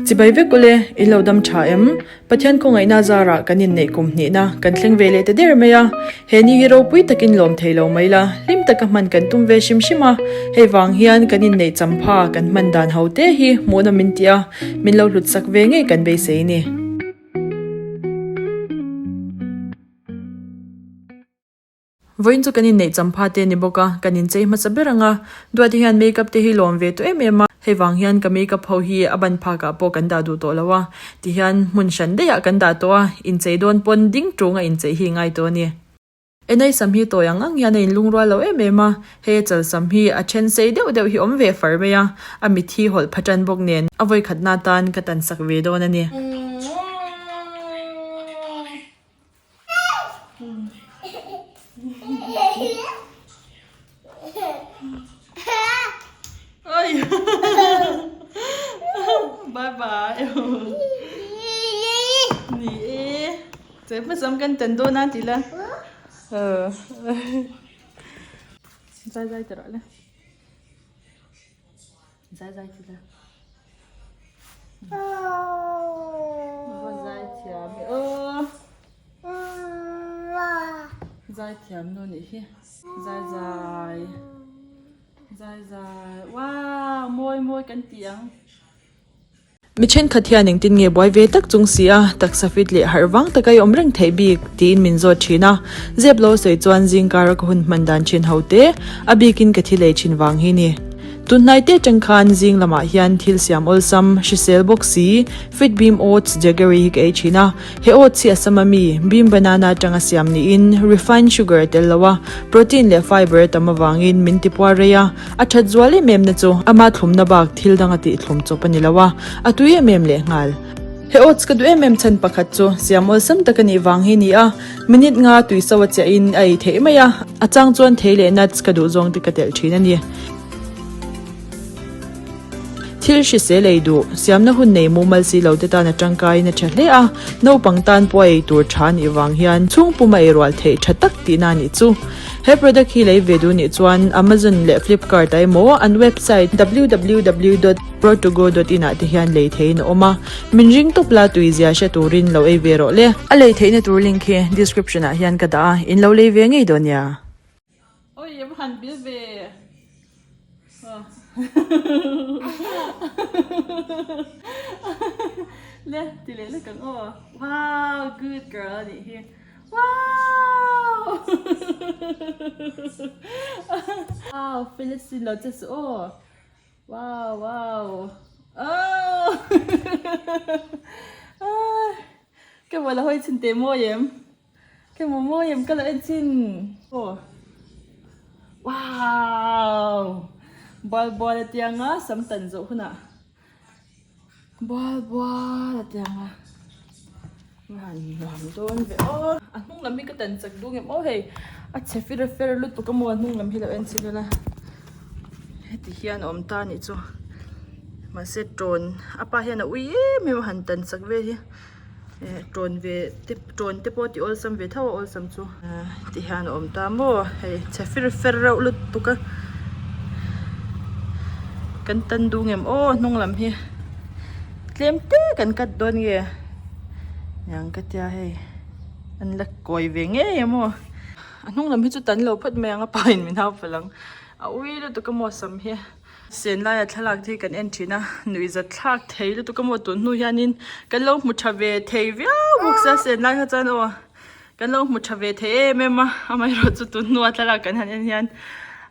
Chibai vek ule, in lo dam tha em? Pathian khawngaihna zarah kan inneih kum hnihna kan thleng ve leh ta der mai a. He ni hi ropui takin lawm thei lo mai la, hlim taka hman kan tum ve hrim hrim a. Hei vang hian kan inneih champha kan hman dan ho te hi hmuhna min ti a, min lo hlut sak ve ngei kan beisei ni. Vawiin chu kan inneih champha te a ni bawk a, kan inchei hmasa ber ang a, Duati hian makeup te hi lawm ve tawh em em a, hei vang hian ka makeup ho hi a ban phakah pawh kan dah duh tawh lo a, tihian hmun hran daihah kan dah tawh a, inchei dawn pawn ding ṭung a inchei hi ngai tawh a ni. Enai sam hi tawi ang ang hian a inlungrual lo em em a, hei a chal sam hi a then sei deuh deuh hi awm ve far mai a, a mit hi hawlh pha ṭan bawk nen a vawikhatna atan ka tan sak ve dawn a ni. Bye bye. Ni e. Chei hmasam kan tan dawn a ti la. Zai zai ti rawh le. Zai zai ti la. Va zai thiam e aw. Zai thiam nu nih hi. Zai zai. Zai zai. Wow, mawi mawi kan ti ang. Mi thenkhat hian engtin nge buai ve tak chung si a, taksa fit leh harh vang taka i awm reng theih bik tiin min zawt thin a. Zep lo sawi chuan zingkara ka hun hman dan thin ho te, a bikin ka thi lei thin vang hi ni. Tunhnai te atang khan zing lamah hian thil siam awlsam, hrisel bawk si, Fit Beam Oats Jaggery hi ka ei thin a. He oats hi a sama mi, beam banana atanga siam niin refined sugar a tel lo a, protein leh fiber a tam avangin min ti puar rei a. A that zual em em na chu ama thlumna bak thil dang a tih thlum chawp a ni lo a, a tui em em leh nghal. He oats ka duh em em chhan pakhat chu siam awlsam tak a nih vang hi ni a, minute nga tui so a chiah in a ei theih mai a, a chang chuan thei leh nuts ka duh zawng te ka telh thin a ni. Thil hrisel ei duh, siamna hun nei mumal si lo te tan a tangkaiin a tha hle a, naupang tan pawh a ei tur tha anih vang hian chhungpum a ei rual theih tha tak tihna a nih chu. He product hi lei ve duh nih chuan Amazon leh Flipkart ah emaw an website www dot protogo dot in ah te hian lei theihin a awm a, min ring tawp la tui zia hre turin lo ei ve rawh le. A lei theihna tur link hi description ah hian ka dah a, in lo lei ve ngei dawn nia. Oi a va han bil ve Le ti leh lek ang aw Wow good girl a nih hi Wow Wow Phyllis lo che suh aw Wow wow Oh Ka bual a hawi chhin teh mawi em. Ka hmu mawi em ka lo en chin. Aw wow bual bual a tiang a sam tan zawh hunah bual bual a tiang a han nuam dawn ve aw a hnung lam hi ka tan chak duh ngem aw hei a chhe fir fer lutuk a maw a hnung lam hi lo en chhin ila heti hian a awm ta a nih chu mahse tawn a pa hian a ui em em a han tan chak vel hi. Eh tawn ve te tawn te pawh tih awlsam ve tho a awlsam chu ti hian a awm ta maw hei chhe fir fer reuh lutuk a kan tan duh ngem aw hnung lam hi tlem te kan cut dawn nge niang ka tia hei an la kawi ve ngei a maw a hnung lam hi chu tan lo phawt mai ang a pa in min hau palh ang a ui lutuk a maw sam hi. Sen laia thlalak te hi kan en thin a, nuihzat thlak thei lutuk a maw tun hnu hianin kan lo hmu tha ve thei viau bawk sia sen lai kha chuan aw kan lo hmu tha ve thei em em a amaherawh chu tun hnua thlalak kan han en hian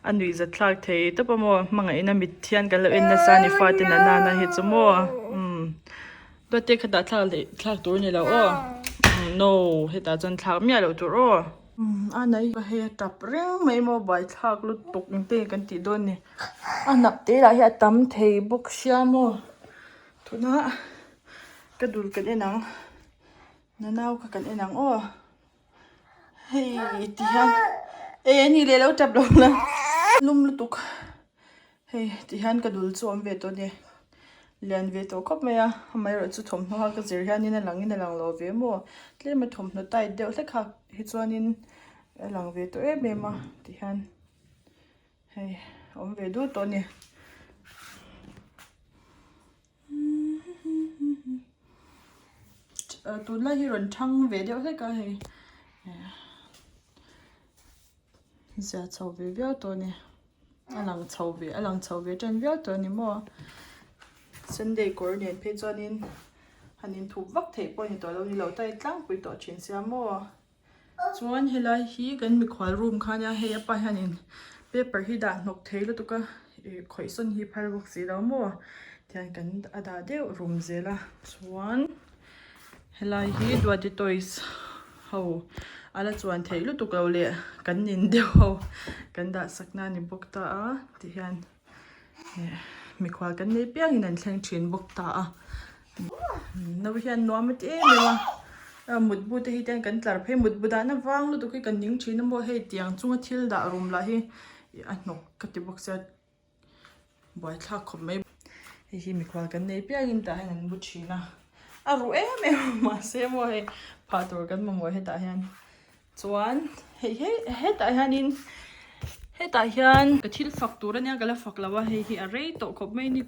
a nuihzat thlak thei tawp a maw hmangaihna mit hian kan lo en nasa a ni fate nana na hi chu maw umm dawt te kha dah thlak leh thlak tur a ni lo aw no hetah chuan thlak miah loh tur aw. A nei ka hei a tap reng mai maw buaithlak lutuk engtin nge kan tih dawn ni a hnap te lah hi a tam thei bawk sia maw tuna ka dul kan en ang nanau kha kan en ang aw hei ti hian e ani leh lo tap lo la lum lutuk. Hei ti hian ka dul chu awm ve tawh a ni lian ve tawh khawp mai a amaherawh chu thawmhnaw kha ka zir hianin a langin a lang lo ve maw tlem a thawmhnaw tight deuh hlek kha hi chuanin a lang ve tawh em em a ti hian hei a awm ve dut tawh a ni. tunlai hi rawn thang ve deuh hlek a hei zia chho ve viau tawh a ni a lang chho ve a lang chho ve tan viau tawh a ni maw sunday kawr nen phei chuanin han inthup vak theih pawh a ni tawh lo ni lo ta i tlangpui tawh thin sia maw. Chuan helai hi kan mikhual room kha ania hei a pa hianin paper hi dah hnawk thei lutuk a ih khawih sawn hi phal bawk si lo maw tihian kan a dah deuh rum zel a chuan helai hi duati toys ho a la chuan theih lutuk lo leh kan nin deuh ho kan dah sak na a ni bawk ta a tihian ih mikhual kan nei piangin an thleng thin bawk ta a. No hian nuam a ti em em a mutbu te hi te kan tlar phei mutbu dahna vang lutuk hi kan ning thin a maw hei tiang chunga thil dah rum lah hi a hnawk ka ti bawk sia buaithlak khawp mai hei hi mikhual kan nei piangin tah hian an bu thin a a ruh em em a mahse maw hei phah tur kan mamawh hetah hian chuan hei hei hetah hianin hetah hian ka thil fak tur ania ka la fak lo a hei hi a rei tawh khawp mai ni.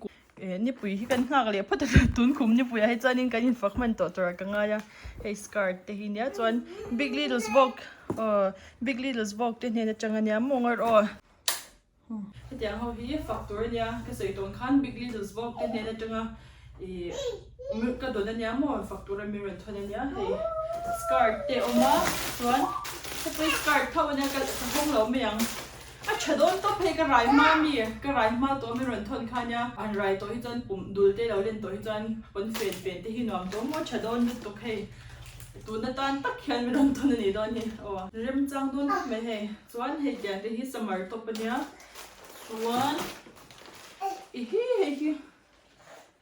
Eh nipui hi kan nghak leh phawt a tun kum nipui ah hi chuanin kan infak hman tawh tur ah ka ngai a hei skirt te hi nia chuan big littles bawk aw big littles bawk te hnen atang ania maw ngar aw hetiang ho hi fak tur ania ka sawi tawn khan big littles bawk te hnen atanga ih ka dawn ania maw fak tur a mi rawn thawn ania hei skirt te awm a chuan hepui skirt tho ania ka hawng lo mai ang. A tha dawn tawp hei ka rai hma mi ka rai hma tawh mi rawn thawn kha nia an rai tawh hi chuan pum dul te lo len tawh hi chuan pawn fen fen te hi nuam tawh maw tha dawn lutuk hei tun atan tak hian mi rawn thawn a nih dawn hi aw remchang dawn khawp mai hei chuan hei tiang te hi summer top a nia chuan i hi hei hi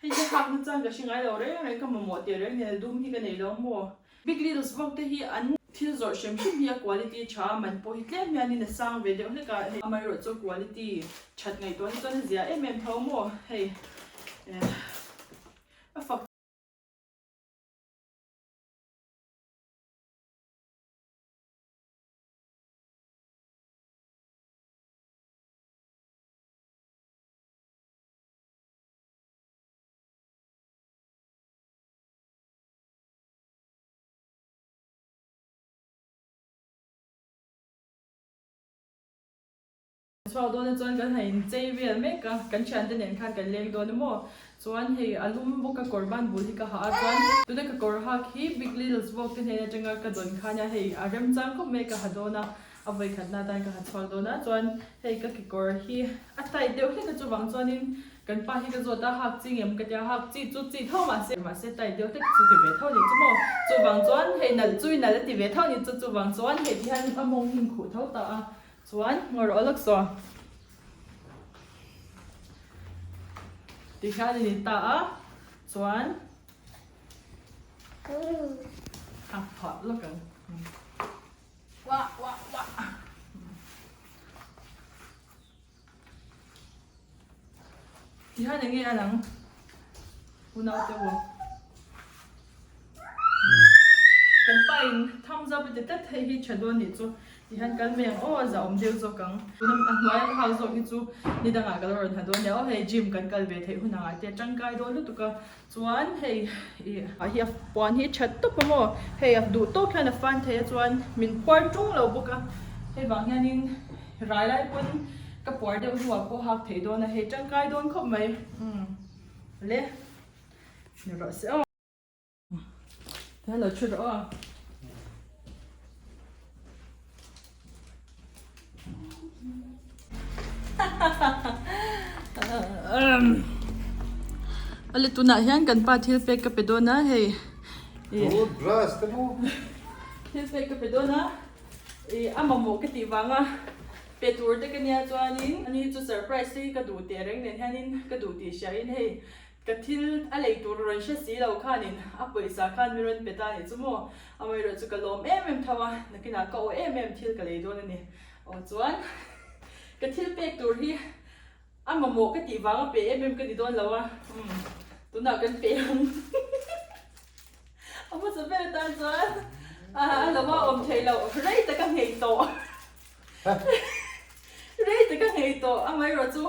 hei hi hak na chuan ka hre ngai lo reng reng ka mamawh teh reng nen a dum hi ka nei lo maw. Big Little Smoke te hi an thil zawrh hrim hrim hi a quality tha a, man pawh hi tlem hianin a sang ve deuh hlek a, hei amaherawhchu quality that ngaihtuah hi chuan a zia em em tho maw hei eh a fak Chhuak dawn a chuan kan han inchei vel mek a, kan thiante nen khan kan leng dawn a maw? Chuan hei a lum bawk a kawr ban bul hi ka ha a chuan tuna ka kawr hak hi Big Little Smoke te hnen atanga ka dawn khan a hei a remchang khawp mai ka ha dawn a, a vawikhatna atan ka ha chhuak dawn a chuan hei ka kekawr hi a tight deuh hlek a chuvang chuanin Kan pa hi ka zawt a, hak chi ngem ka tia, hak chi chu chi tho mahse, mahse tight deuh hlek chu ti ve tho ni chu maw? Chuvang chuan hei nalh chu i nalh a ti ve tho ni chu, chuvang chuan hei ti hian a mawng hi in khuh tho ta a, chuan ngaw rawh lawk saw ti hian a ni ta a, chuan a phah lawk ang. Wah wah wah. Tihian enge a lang unau te u kan pa in thumbs up a ti tlat hei hi tha dawn nih chu tihian kal mai ang aw a za awm deuh zawk ang tuna a hnuaia ka hau zawk hi chu ni dangah ka lo rawn ha dawn nia aw hei gym kan kal ve theih hun angah te tangkai dawn lutuk a chuan hei ih ah hi a puan hi that tawp a maw hei a duh tawk hian a fan thei a chuan min phuar tung lo bawk a hei vang hianin. Rai lai pawn ka puar deuh hnuah pawh hak thei dawn a, hei tangkai dawn khawp mai. Umm le ni rawh se aw. Tihian lo thu rawh aw. Ale tunah hian kan pa thil pek ka pe dawn a hei. Toothbrush te maw? Thil pek ka pe dawn a. Ih a mamawh ka tih vanga pe tur te ka nia chuanin ani chu surprise te hi ka duh teh reng nen hianin ka duh tih hriain hei ka thil a lei tur rawn hre si lo khanin a pawisa khan mi rawn pe ta anih chu maw amaherawh chu ka lawm em em tho a nakinah ka aw em em thil ka lei dawn a ni aw chuan ka thil pek tur hi a mamawh ka tih vanga pe em em ka ni dawn lo a umm tunah kan pe ang. A hmasa ber atan chuan a lo a awm theih loh rei tak a nghei tawh rei tak a nghei tawh amaherawh chu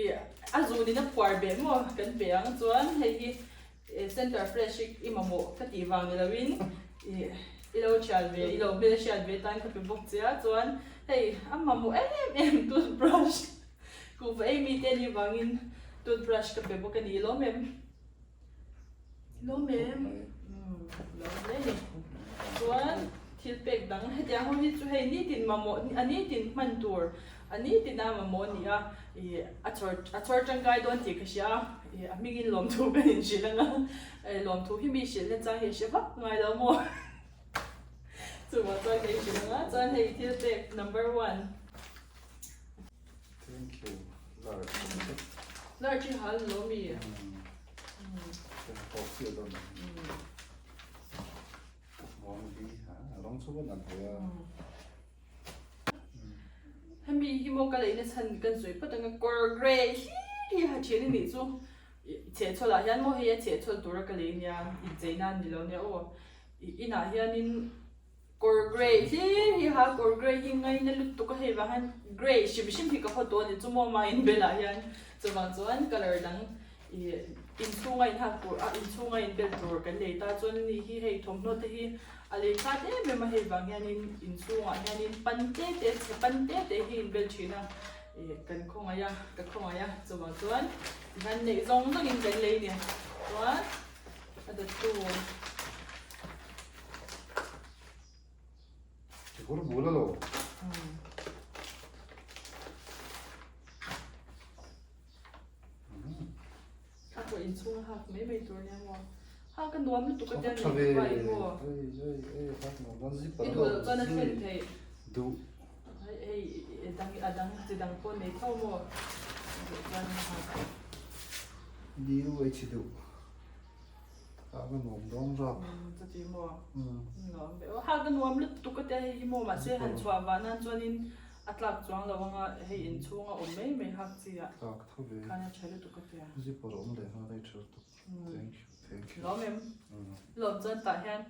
ih a zun in a phuar beh maw kan pe ang chuan hei hi Center Fresh hi i mamawh ka tih vang ni loin ih i lo thian ve i lo hmel hriat ve tan ka pe bawk che a chuan hei a mamawh em em toothbrush kuhva ei mite a nih vangin toothbrush ka pe bawk a ni i lawm em? Lawm em? Umm lawm hle ni. Chuan thil pek dang hetiang ho hi chu hei nitin mamawh a nitin hman tur a nitin a mamawh a ni a ih a chhawr a chhawr tangkai dawn tih ka hria a ih a hmingin lawmthu kan inhrilh ang a ih lawmthu hi mi hrilh na chang hi a hre vak ngai lo maw chuvang chuan ka inhrilh ang a chuan hei thil pek number one. Thank you large. Large hi hal lo mi. Hemi hi maw ka leina chhan kan sawi phawt anga kawr grey hlir hi ha then a nih chu chhehchhawl ah hian maw hei a chhehchhawl tura ka lei nia incheina a ni lo nia aw inah hianin Kawr grey hlir hi ha kawr grey hi ngaina lutuk a hei vang hian grey hrim hrim hi ka haw tawh a ni chu maw mah in bel ah hian chuvang chuan colour dang ih inchhunga in hak tur a inchhunga in bel tur kan lei ta chuan ani hi hei thawmhnaw te hi a lei khat em em a hei vang hianin inchhungah hianin pan te te chhe pan te te hi in bel thin a ih kan khawngaih a ka khawngaih a chuvang chuan tihian neih zawng zawng in kan lei a ni chuan a dawttu. Kekawr bul a lo. A pawh inchhung a hak mai mai tur nia maw. Hak a nuam lutuk a tia nei pa i maw. I duh loh chuan a thlen theih. Duh. Hei dang a dang chi dang pawh nei tho maw. Duh chuan a hak. Ni u ei chi duh. Ka va nuam dawn zawk. Chuti maw? Nuam ve aw. Ha ka nuam lutuk a tia hei hi maw mahse han chhuah vah nan chuanin a tlak chuang lo anga hei inchhung a awm mai mai hak chi ah Tlak tho ve. Khan a tha lutuk a tia. Zipper awm leh nghal a i tha lutuk. Thank you, thank you. Lawm em? Lawm chuan tah hian.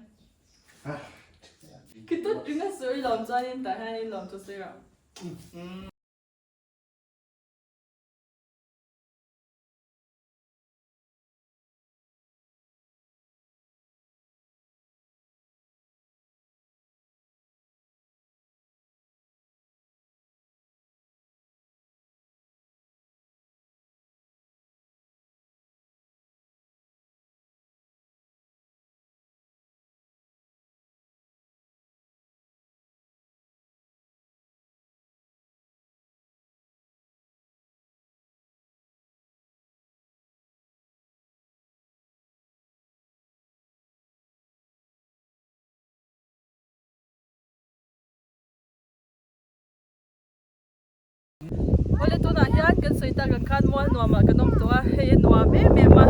Khi tut ringa sawi lawm chuanin tah hianin lawm chu sawi rawh. Awle tunah hian kan sawi tak ang khan mual nuamah kan awm tawh a, hei a nuam em em a,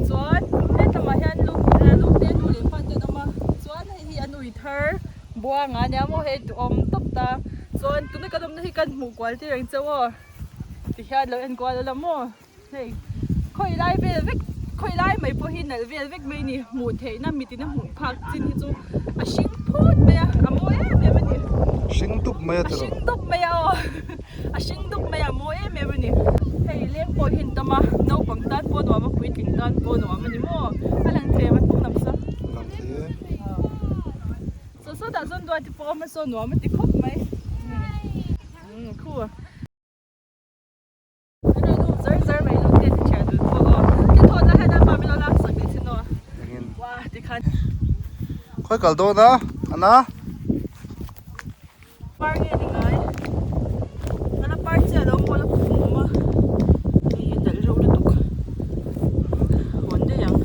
chuan hetlamah hian luk luk te nu leh pa te an awm a, chuan hei hi an ui thar buanga ania maw hei duhawm tawp ta, chuan tuna kan awmna hi kan hmuh kual tir ang chauh aw tihian lo en kual ula maw. Hei khawi lai vel vek khawi lai mai pawh hi nalh vel vek mai a ni hmuh theihna mitin a hmuh phak chin hi chu a hring phut mai a a mawi em em a ni. Hring dup mai a tiraw? A hring dup mai a aw a hring dup mai a a mawi em em a ni. Hei leng pawh hi an tam a naupang tan pawh nuam a puitling tan pawh nuam a ni maw a lang thei a hnung lam saw. Lang thei e. Saw saw dah chuan duati pawh awm a saw nuam a ti khawp mai. Khu. Zar zar mai lut te thian dun pawh aw ti thawt la hian a pa min lo lak sak leh chin aw wa tikhan khawi kal dawn a ana par nge ni ngai ala par chiah lo maw la kum awm a hei a nalh reuh lutuk hawn daih ang.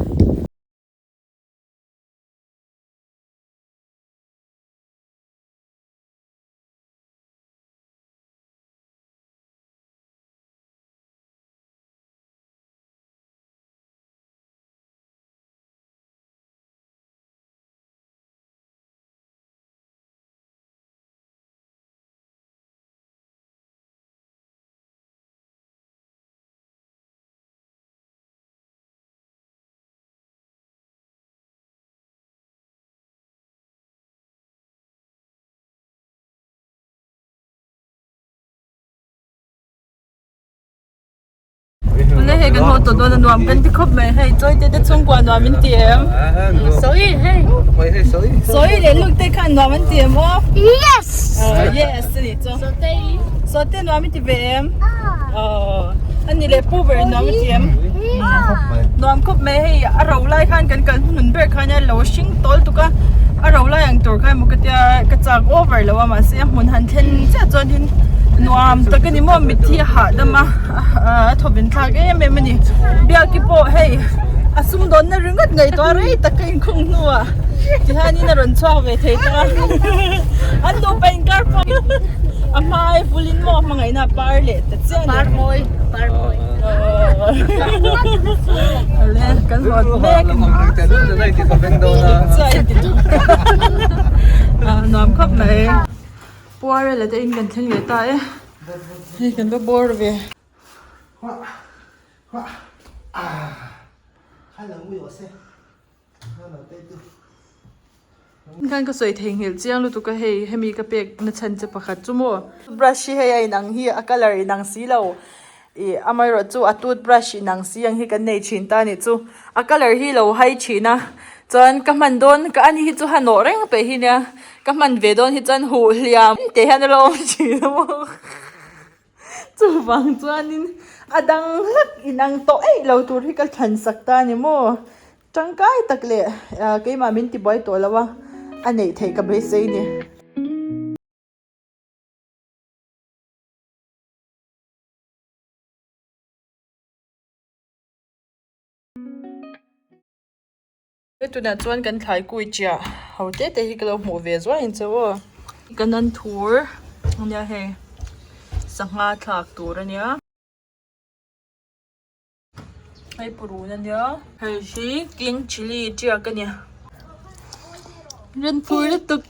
Le hei kan haw tawh dawn a nuam kan ti khawp mai hei Chawite te chhungkua nuam in ti em? Sawi hei. Sawi leh luk te khan nuam an ti em aw? Yes! Yes a nih chu. Sawte. Sawte nuam i ti ve em? Aw. Ani leh pu ber nuam i ti em? Nuam khawp mai hei a ro lai khan kan kal hmun ber khan a lo hring tawl tuk a a ro lai ang tur kha emaw ka tia ka chak over lo a mahse a hmun han thlen chiah chuan in nuam tak a ni maw mitthi a hahdam a a thawven thlak em em a ni biaki pawh hei a sumdawnna ringawt ngaihtuah rei tak a inkhung hnuah tihianin a rawn chhuak ve thei ta a an nupa inkar pawh a hmai vulin maw hmangaihna a par leh ta chiah a ni. Par mawi par mawi. Ale kan haw mek nuam khawp mai. Puarel te in kan thleng leh ta e hei kan va bawr ve. Khan ka sawi theihnghilh chiang lutuk a hei hemi ka pek na chhan che pakhat chu maw. Brush hi hei a inang hi a colour inang si lo ih amaherawh chu a toothbrush inang si ang hi kan nei thin ta anih chu a colour hi lo hai thin a chuan ka hman dawn ka ani hi chu ha nawh reng peih hi nia ka hman ve dawn hi chuan huh hliam teh hian a lo awm thin a maw chuvang chuanin a dang hlek inang tawh eih lo tur hi ka thlan sak ta a ni maw. Tangkai tak leh keimah min ti buai tawh lo a, a neih theih ka beisei ni. Tunah chuan kan thlai kui chiah ho te te hi ka lo hmuh ve zuai ang che aw. Ka nan thur ania hei sangha thlak tur ania. Hei purun ania hei hi king chilli tiak ania rawn phur lutuk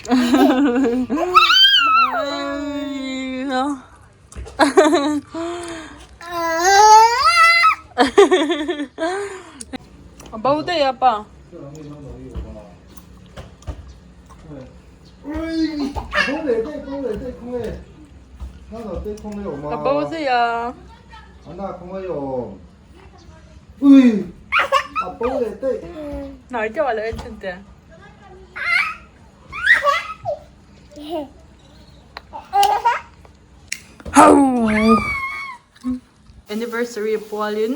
a bo daih a pa. A bo daih a. Hnai deuh ah lo en chhun teh. Anniversary pualin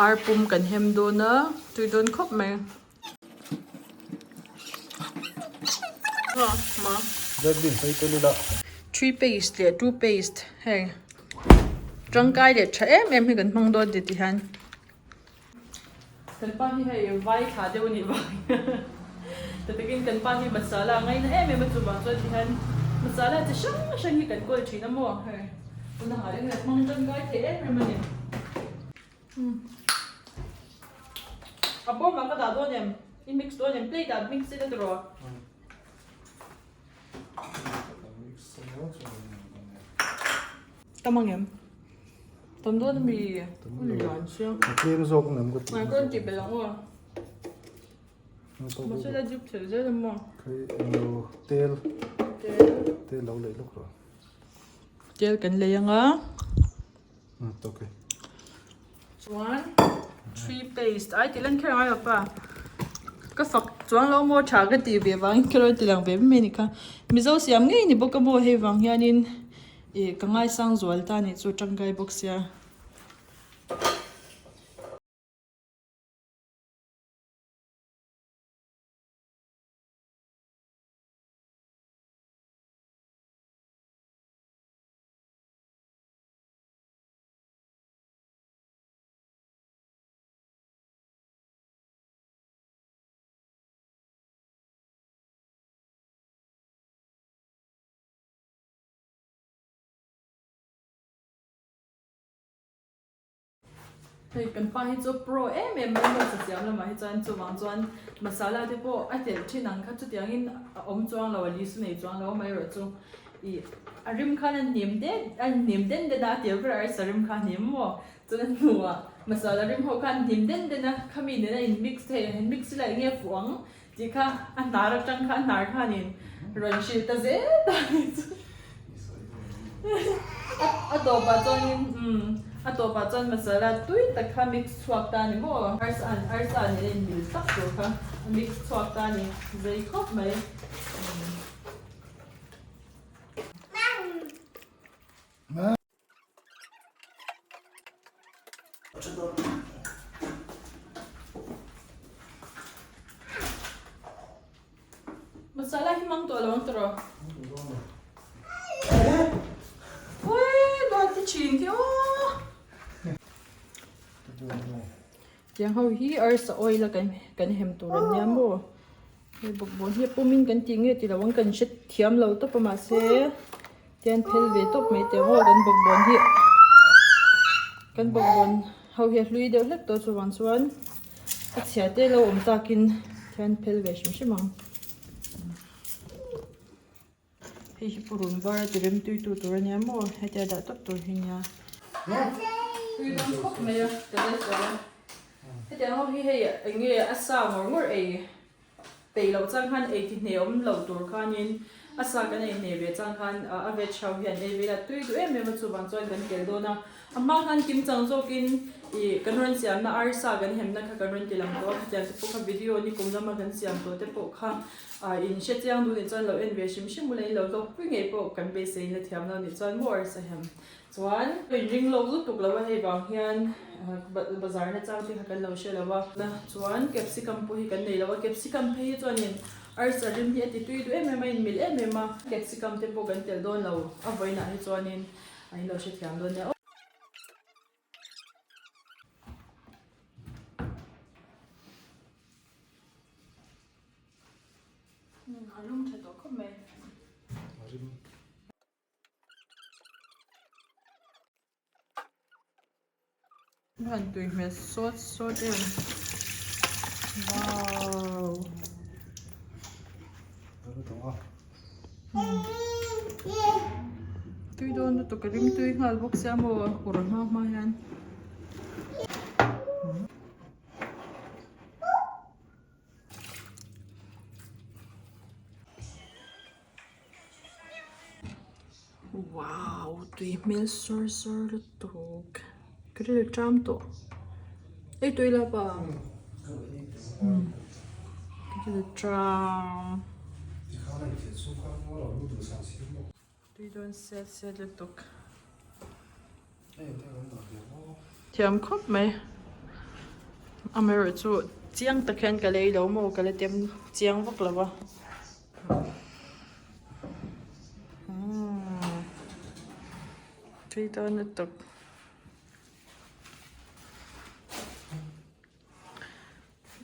ar pum kan hem dawn a tui dawn khawp mai. Three paste leh two paste heng tangkai leh tha em em hi kan hmang dawn ti hian kan pa hi hei vai thla deuh a nih vang ta takin kan pa hi masala a ngaina em em a chuvang chuan ti hian masala chi hrang hrang hi kan kawl thin a maw hei tuna ah hian hmang tangkai thei em em a ni. A bawm ah ka dah dawn em? I mix dawn em? Plate ah mix ila tiraw? Tam ang em? Tam dawn ami? Lian sia. A tlem zawk ang em ka tih. Ka rawn tih belh ang aw. Masala dip thei zel em maw? Khai englo tel. Tel lo lei lawk rawh. Tel kan lei ang a. Chuan three paste ai tih lan kher angai lo pa ka fak chuang lo maw tha ka tih ve vangin ka rawn ti lang ve mai a ni kha mizo siam ngei ni bawk a maw hei vang hianin ih ka ngaisang zual ta nih chu tangkai bawk sia. Hei kan pa hi chu pro em em mai maw chasiam lamah hi chuan chuvang chuan masala te pawh a telh thin ang kha chutiangin a awm chuang lo a li su nei chuang lo amaherawh chu ih a rim khan a hnim det a hnim den den a a tir ber a sa rim kha a hnim maw chuan a hnuah masala rim ho khan hnim den den a khami nena in mix thei in mix ila eng nge fuh ang tih kha a hnar atang kha a hnar khanin rawn hrilh ta zel ta a ni chu a tawpah chuanin umm. A tawpah chuan masala tui tak kha mix chhuak ta a ni maw? Arsa an arsa nen a inmil tak tur kha a mix chhuak ta a ni zei khawp mai. Masala hi mang tawh lo ang tawh rawh. Ui, duat ti thin khi aw. Tiang ho hi arsa oil a kan kan hem tur an nia maw. Hei bawkbawn hi a pumin kan tih nge tilo ang kan hre thiam lo tawp a mahse tian phel ve tawp mai teh ang aw kan bawkbawn hi kan bawkbawn ho hi a hlui deuh hlek tawh chuvang chuan a chhia te lo awm takin tian phel ve hrim hrim ang. Hei hi purun var a ti rem tui tu tur a nia maw hetia dah tawp tur hi nia. Tui dawn khawp mai a ka zai sual a. Hetiang ho hi hei eng nge a sa ngawr ngawr ei peih loh chang khan ei ti hne awm lo tur khanin a sa kan ei hne ve chang khan a veg ho hian ei vel a tui duh em em a chuvang chuan kan tel dawn a. A hma khan kim chang zawkin ih kan rawn siamna arsa kan hemna kha kan rawn ti lang tawh a khatiang te pawh kha video ni kum lama kan siam tawh te pawh kha Ah in hre chiang duh nih chuan lo en ve hrim hrim ula in lo hlawk pui ngei pawh kan beisei in la thiam lo nih chuan maw arsa hem chuan in ring lawk lutuk lo a hei vang hian bazar na chang te kha kan lo hre lo a na chuan capsicum pawh hi kan nei lo a capsicum phei hi chuan in arsa rim hi a ti tui duh em em a in mil em em a capsicum te pawh kan telh dawn lo a vawiinah hi chuan in a in lo hrethiam dawn nia aw. A lum tha tawh khawp mai. A rim. A han tui hmel sawt sawt em. Wow. Tui dawn lutuk a rim tui nghal bawk sia maw kawr hma hma hian. Wow tui hmel sawr sawr lutuk ka rilru ṭam tawh ei tui la pa ka rilru ṭam tui dawn set set lutuk. Thiam khawp mai. Amaherawh chu chiang tak hian ka lei lo maw ka la tem chiang vak lo a. Umm tui dawn lutuk.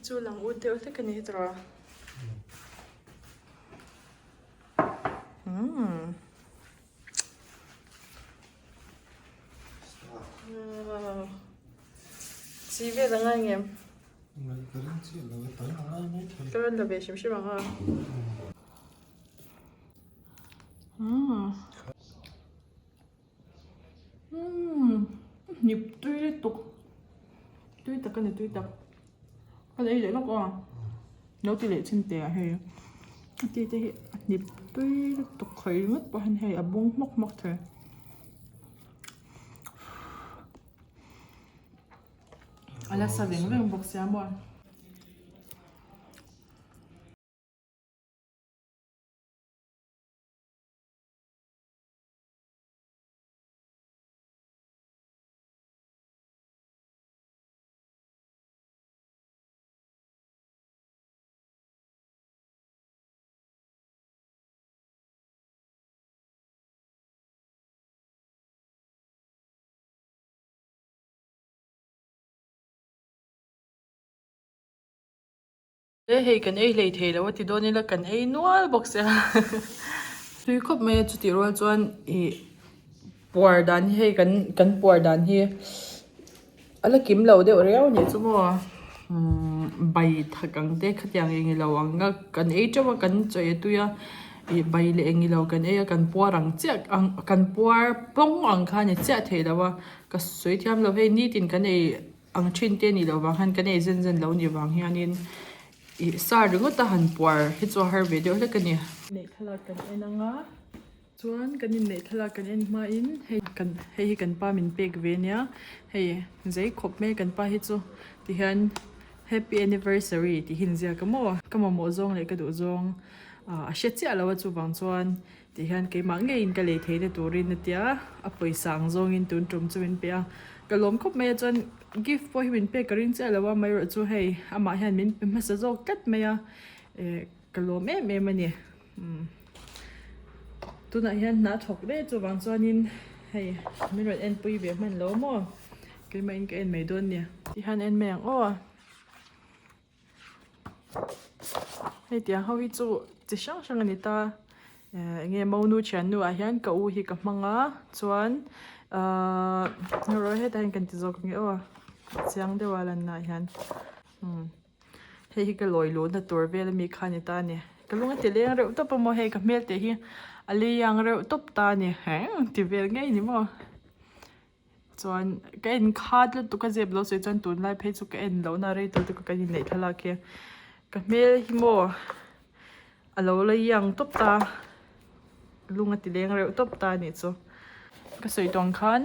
Chu lang ut deuh hlek a ni tawh a. Umm. Chi vel a ngai ngem? Ngai ka ring chiah lo e, tan a ngai mai thei. Ka rawn la ve hrim hrim ang a. Umm hnip tui lutuk tui tak a ni tui tak ka la ei leh lawk aw lo ti leh chhin teh ah hei a ti te hi a hnip tui lutuk khawi ringawt pawh hian hei a bung hmawk hmawk thei a la sa veng veng bawk sia maw. E hei kan ei hlei thei lo a ti dawn ila kan ei nual bawk sia tui khawp mai a chutih rual chuan ih puar dan hi hei kan kan puar dan hi a la kim lo deuh riau a nih chu maw umm bai thak ang te khatiang eng ilo ang a kan ei teuh a kan chawi a tui a ih bai leh eng ilo kan ei a kan puar ang chiah ang kan puar pawng ang kha a ni chiah thei lo a ka sawi thiam lo hei nitin kan ei. Ang thin te nih loh vang hian kan ei zen zen lo nih vang hianin ih sa ringawt a han puar hi chu a har ve deuh hlek a ni. Neih thlalak kan en ang a. Chuan kan inneih thlalak kan en hmain hei kan hei hi kan pa min pek ve nia hei zei khawp mai kan pa hi chu tihian happy anniversary tih hi inziak a maw ka mamawh zawng leh ka duh zawng ah a hre chiah lo a chuvang chuan tihian keimah ngeiin ka lei theihna turin a tia a pawisa ang zawngin tun tum chu min pe a ka lawm khawp mai a chuan gift pawh hi min pek ka ring chiah lo a amaherawhchu hei amah hian min pe hmasa zawk tlat mai a eh ka lawm em em a ni. Umm tunah hian hna thawk daih chuvang chuanin hei min rawn enpui ve hman lo maw keimah in ka en mai dawn nia tihian en mai ang aw hei tiang ho hi chu chi hrang hrang a ni ta eh eng nge monu thiannu ah hian ka u hi ka hmang a chuan ahh hetah hian kan ti zawk ang e aw chiang deuh a lan na ah hian umm. Hei hi ka lawi luhna tur vel ami kha a ni ta a ni. Ka lung a ti leng reuh tawp a maw hei ka hmel teh hi a lei ang reuh tawp ta a ni. Heng ti vel ngei ni maw. Chuan ka en khat lutuk a zep lo sawi chuan tunlai phei chu ka en lohna rei tawh lutuk a kan inneih thlalak hi. Ka hmel hi maw a lo la iang tawp ta lung a ti leng reuh tawp ta a nih chu. Ka sawi tawng khan.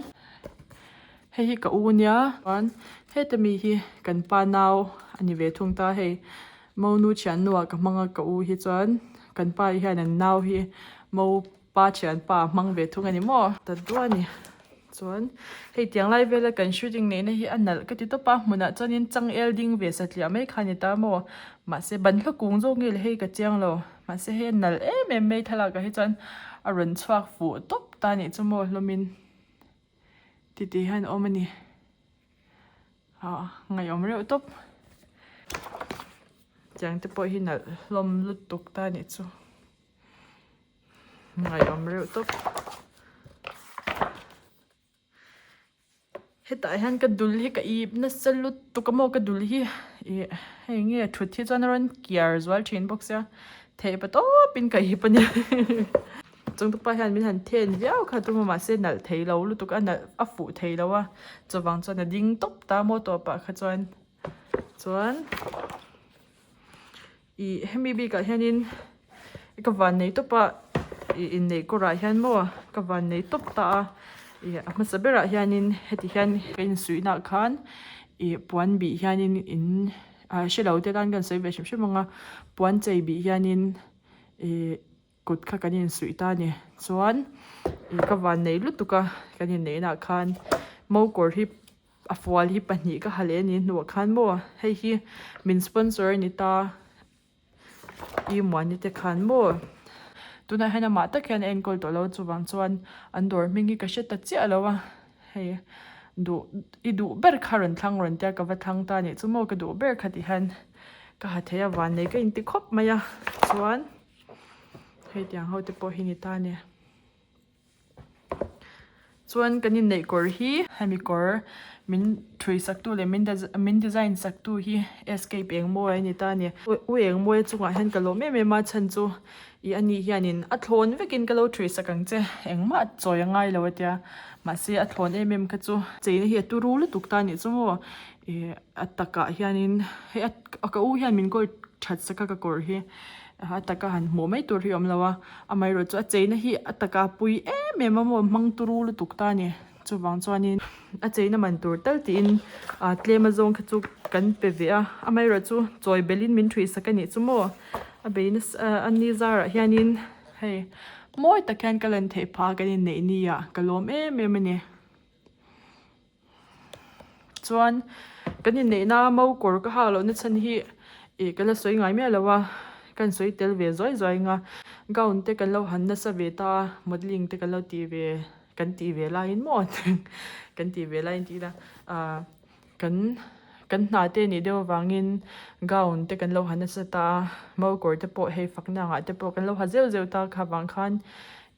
Hei hi ka u nia chuan heta mi hi kan pa nau a ni ve thung ta hei monu thiannuah ka hmang a ka u hi chuan kan pa hian an nau hi mo pa thianpa a hmang ve thung a ni maw ta duah a ni chuan hei tiang lai vela kan shooting neihna hi a nalh ka ti tawp a hmunah chuanin changel ding ve satliah mai kha a ni ta maw mahse banhla kung zawk nge le hei ka chiang lo mahse hei a nalh em em mai thlalak ah hi chuan a rawn chhuak fuh tawp ta a nih chu maw hlawmin. Titi hian awm a ni. Ah ngaihawm reuh tawp. Tiang te pawh hi nalh hlawm lutuk ta a nih chu. Ngaihawm reuh tawp. Hetah hian ka dul hi ka ip nasa lutuk a maw ka dul hi ih hei nge thut hi chuan a rawn kiar zual thin bawk sia theih pa tawpin ka ip a ni. Chungtupa hian min han then viau kha tum a mahse nalh thei lo lutuk a nalh a fuh thei lo a chuvang chuan a ding tawp ta maw tawpah kha chuan chuan ih hemi bikah hianin ka van nei tawp a ih inneih kawrah hian maw ka van nei tawp ta a ih a hmasa berah hianin heti hian ka insuihnaah khan ih puan bih hianin in ah hre lo te tan ka insawi ve hrim hrim ang a puan chei bih hianin ih. Kut kha kan insuih ta a ni. Chuan ih ka van nei lutuk a kan inneihna ah khan mo kawr hi a fual hi pahnih ka ha leh a ni hnuah khan maw hei hi min sponsor a ni ta i muani te khan maw tunah hian amah tak hian a enkawl tawh lo chuvang chuan an dawr hming hi ka hre ta chiah lo a hei duh i duh ber kha rawn thlang rawn tia ka va thlang ta a nih chu maw ka duh ber kha ti hian ka ha thei a vannei ka inti khawp mai a chuan. Hei tiang ho te pawh hi ni ta a ni. Chuan kan inneih kawr hi hemi kawr min thui sak tu leh min min design sak tu hi escape eng mawi a ni ta a ni. U eng mawi chungah hian ka lawm em em a chhan chu ih ani hianin a thlawn vekin ka lo thui sak ang che engmah chawi a ngai lo a tia mahse a thlawn em em kha chu cheina hi a turu lutuk ta a nih chu maw ih a takah hianin hei a ka u hian min kawl that sak a ka kawr hi. A taka han hmuh mai tur hi a awm lo a, amaherawhchu a cheina hi a taka pui em em a maw hmang turu lutuk ta a ni. Chuvang chuanin a cheina man tur tal tiin ah tlem a zawng kha chu kan pe ve a, amaherawhchu chawi belhin min thuih sak a nih chu maw a bei nasa a ni zarah hianin hei mawi tak hian ka lan theih phah a kan inneih ni ah ka lawm em em a ni. Chuan kan inneihna mo kawr ka hak lohna chhan hi ih ka la sawi ngai miah lo a ka insawi tel ve zuai zuai ang a gown te kan lo han nasa ve ta a modelling te kan lo tih ve kan tih ve laiin maw kan tih ve laiin tih ila ah kan kan hna te nih deuh avangin gown te kan lo ha nasa ta a mo kawr te pawh hei fakna angah te pawh kan lo ha zeuh zeuh ta kha vang khan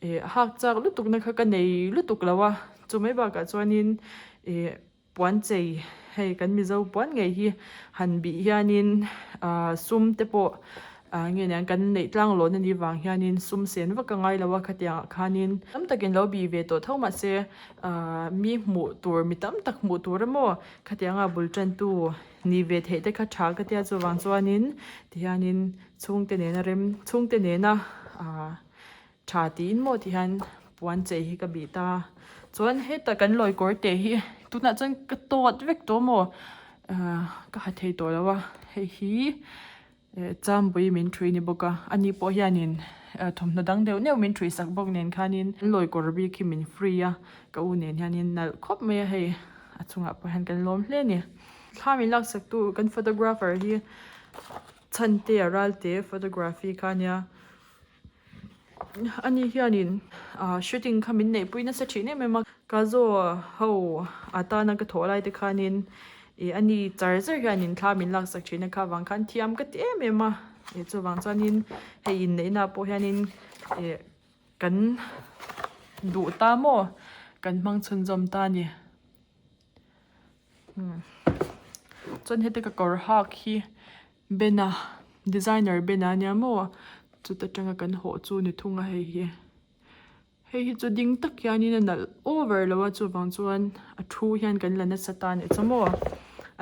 ih hak chak lutuk na kha ka nei lutuk lo a. Chu mai bakah chuanin ih puan chei hei kan mizo puan ngei hi han bih hianin ah sum te pawh ah nge niang kan neih tlang lawn anih vang hianin sum sen vak a ngai lo a khatiang ah khanin tam takin lo bih ve tawh tho mahse ah mi hmuh tur mi tam tak hmuh tur emaw khatiang a bul tan tu ni ve theih te kha tha ka tia chuvang chuanin tihianin chhungte nena rem chhungte nena ah. Tha tiin maw ti hian puan chei hi ka bih ta a, chuan heta kan lawi kawr te hi tunah chuan ka tawt vek tawh maw ahh ka ha thei tawh lo a, hei hi eh chambui min thui ni bawk a, ani pawh hianin thawmhnaw dang deuh neuh min thui sak bawk nen khanin lawi kawr bik hi min free a, ka u nen hianin nalh khawp mai a hei a chungah pawh hian kan lawm hle a ni. Thla min laksak tu kan photographer hi Chhante a Ralte photography kha a nia. Ani hianin ah shooting kha min neihpui nasa thin em em a kazo ho atana ka thawh lai te khanin ih ani char zar hianin thla min laksak thin a kha vang khan thiam ka ti em em a ih chuvang chuanin hei inneihna ah pawh hianin ih kan duh ta maw kan hmang chhunzawm ta a ni. Chuan heti ka kawr hak hi Bena designer Bena ania maw chuta tanga kan hawh chu ni thung a hei hi hei hi chu ding tak hianin a nalh over lo a chuvang chuan a thu hian kan la nasa ta anih chu maw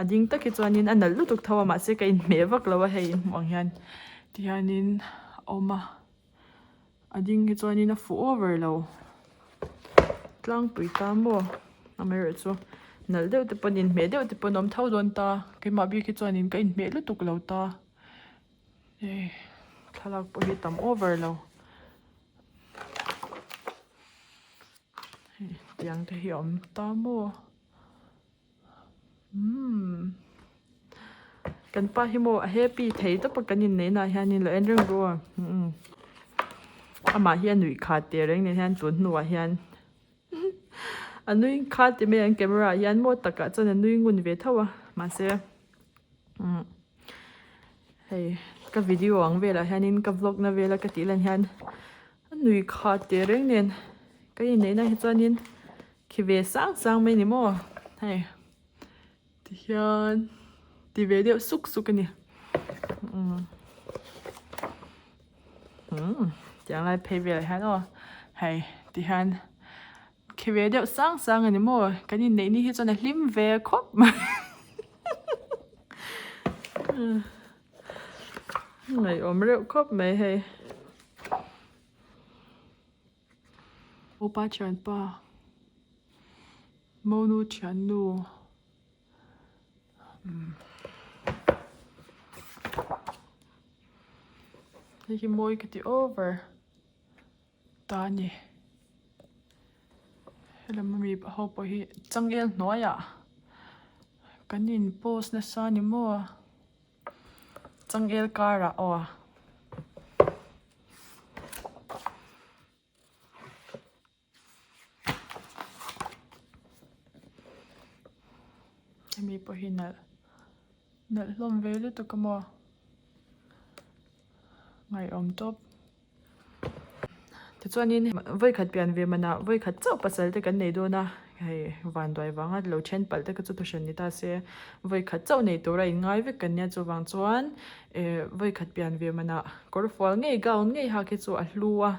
a ding tak hi chuanin a nalh lutuk tho a mahse ka inhmeh vak lo a hei inhmuh ang hian tihianin a awm a. A ding hi chuanin a fuh over lo tlangpui ta maw amaherawhchu nalh deuh te pawn inhmeh deuh te pawn a awm tho dawn ta keimah bik hi chuanin ka inhmeh lutuk lo ta hei thlalak pawh hi tam over lo hei tiang te hi a awm ta maw. Umm kan pa hi maw a happy thei tawp a kan inneih naah hianin lo en reng ru a umm amah hi a nuih khat teh reng nen hian tun hnuah hian a nui khat ti mai ang camera ah hian maw takah chuan a nui ngun ve tho a mahse umm hei ka video ang velah hianin ka vlog na vela ka tih lan hian a nui khat teh reng nen kan inneih naah hi chuanin. Khi ve sang sang mai ni maw hei tihian ti ve deuh suk suk a ni umm umm tiang lai phei velah hian aw hei tihian khi ve deuh sang sang a ni maw kan inneih ni hi chuan a hlim ve khawp mai ngaihawm reuh khawp mai hei. Upa thianpa Monu thiannu umm hei hi mawi ka ti over ta a ni helam ami ho pawh hi changel hnuaiah kan in post nasa a ni maw. Changel karah aw. Hemi pawh hi nalh nalh hlawm ve lutuk a maw ngaihawm tawp. Tichuanin vawikhat pian ve manah vawikhat chauh pasal te kan nei dawn a, hei vanduai vanga lo then palh te kha chu thuhran ni ta se, vawikhat chauh nei tura inngai vek kan nia chuvang chuan eh vawikhat pian ve manah kawr fual ngei gown ngei hak hi chu a hlu a,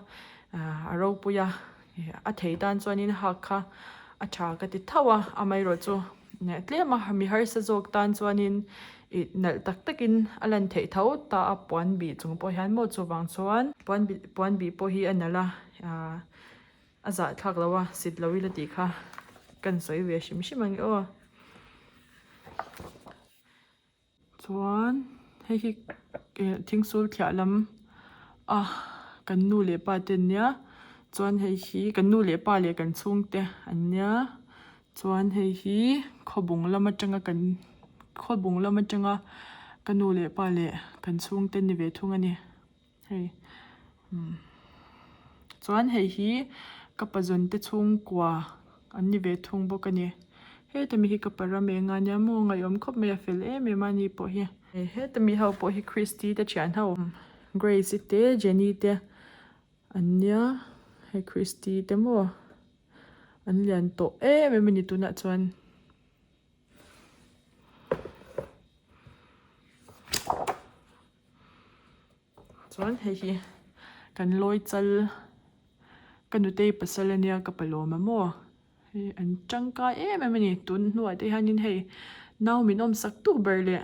a ropui a, a thei tan chuanin hak kha a tha ka ti tho a, amaherawhchu tlem a mi harsa zawk tan chuanin ih nalh tak takin a lan theih tho ta a puan bih chung pawh hian maw chuvang chuan puan bih puan bih pawh hi a nalh a ahh a zahthlak lo a sit lo ila tih kha kan sawi ve hrim hrim ang e aw. Chuan hei hi eh thingsul thliah lam a kan nu leh pa te an nia chuan hei hi kan nu leh pa leh kan chhungte an nia chuan hei hi khawbung lam atanga kan khawbung lam atanga ka nu leh pa leh kan chhungte ni ve thung a ni hei umm chuan hei hi ka pazawn te chhungkua an ni ve thung bawk a ni heta mi hi ka pa ram eng a nia maw ngaihawm khawp mai a fel em em a ni pawh hi heta mi ho pawh hi christy te thian ho grace i te jenny te an nia hei christy te maw an lian tawh em em a ni tunah chuan. Chuan hei hi kan lawi chal ka nutei pasal ania ka pa lawm a maw hei an tangkai em em a ni tun hnuah te hianin hei nau min awm sak tu ber leh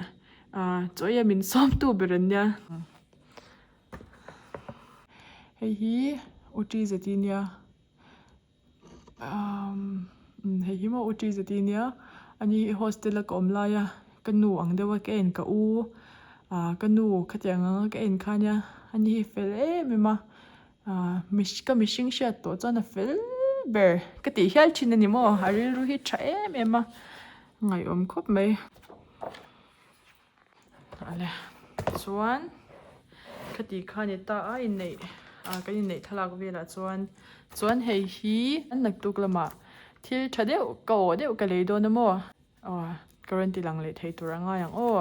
ah chaw ei a min sawm tu ber an nia hei hi. U Ṭi Zeti nia umm hei hi maw U Ṭi Zeti nia ani hi hostel a ka awm lai a ka nu ang deuh a ka en ka u ah ka nu khatiang ang a ka en kha nia ani hi fel em em a ah ka mihring hriat tawh chuan a fel ber ka tih hial thin a ni maw a rilru hi tha em em a ngaihawm khawp mai. Ale chuan khati kha ni ta a inneih ah kan inneih thlalak velah chuan chuan hei hi an naktuk lamah thil tha deuh ka awh deuh ka lei dawn a maw aw ka rawn ti lang leh thei tur a ngai ang aw.